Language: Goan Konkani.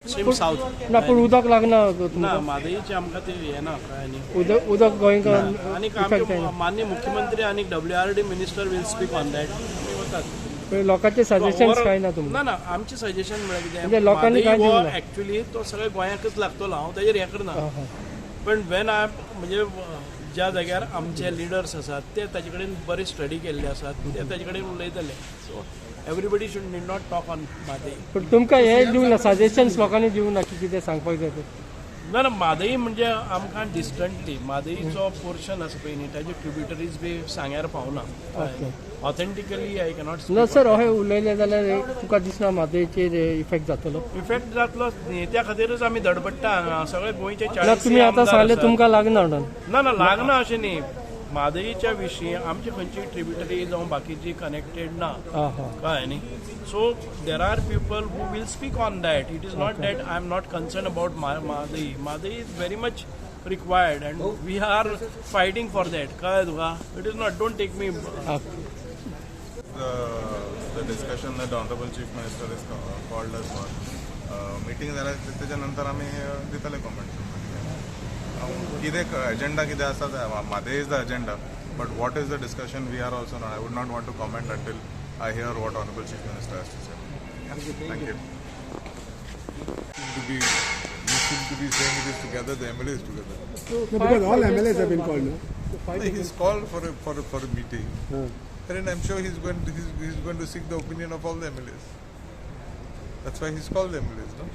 Stream south. ना, पूण उदक लागना. ना, म्हादईचे आमकां ते हें ना, कळ्ळें न्ही? उदक उदक गोंयकार आनी इफेक्ट आमचे जायना. मान्य मुख्यमंत्री आनी WRD minister will speak on that. आमी वतात. पण लोकांचे सजेशन्स काय ना तुमकां? ना ना, आमचे सजेशन म्हळ्यार कितें, म्हणजे लोकांनी काय म्हादई हो दिवंक ना? एक्चुअली तो सगळ्या गोंयाकच लागतलो, हांव ताजेर हें करना. आं. पण वेन I म्हणजे ज्या जाग्यार आमचे लिडर्स आसात, ते ताजे कडेन बरे स्टडी केल्ले आसात, ते ताजे कडेन उलयतले. So everybody should need not talk on Mhadei. पण तुमकां हे दिवंक ना, सजेशन्स लोकांनी दिवंक ना की कितें सांगपाक जाय तें? ना ना, म्हादई म्हणजे आमकां डिस्टंटली म्हादईचो पोर्शन आसा पळय न्ही, ताजे ट्रिब्युटरीज बी सांग्यार पावना. Authentically I cannot. ना सर, अशें उलयलें जाल्यार तुका दिसना म्हादयचेर इफेक्ट जातलो? इफेक्ट जातलो न्ही, त्या खातीरच आमी धडपडटा हांगा सगळे गोंयचे ना, 40 तुमी आतां सांगलें तुमकां लागना म्हणून. ना ना, लागना अशें न्ही. म्हादईच्या विशीं आमची खंयची ट्रिब्युटरी जावं बाकीची कनेक्टेड ना. आं हां. कळ्ळें न्ही? So there are people who will speak on that. It is not that I am not concern about Mhadei. Mhadei is very much required and we are fighting for that. कळ्ळें तुका? It is not, don't take me. The discussion that the Honorable Chief Minister is called us for. Meeting जाल्यार तेच्या नंतर आमी दितले कॉमेंट. कितें एजेंडा कितें आसा, Mhadei is the agenda, but what is the discussion, we are also not, I would not want to comment until I hear what Honorable Chief Minister has to say. Thank you. To be, you seem to be saying it is together, the MLAs together. No, because all MLAs have been called, no? No, he's called for a meeting, and I'm sure he's going to seek the opinion of all the MLAs. That's why he's called the MLAs, no?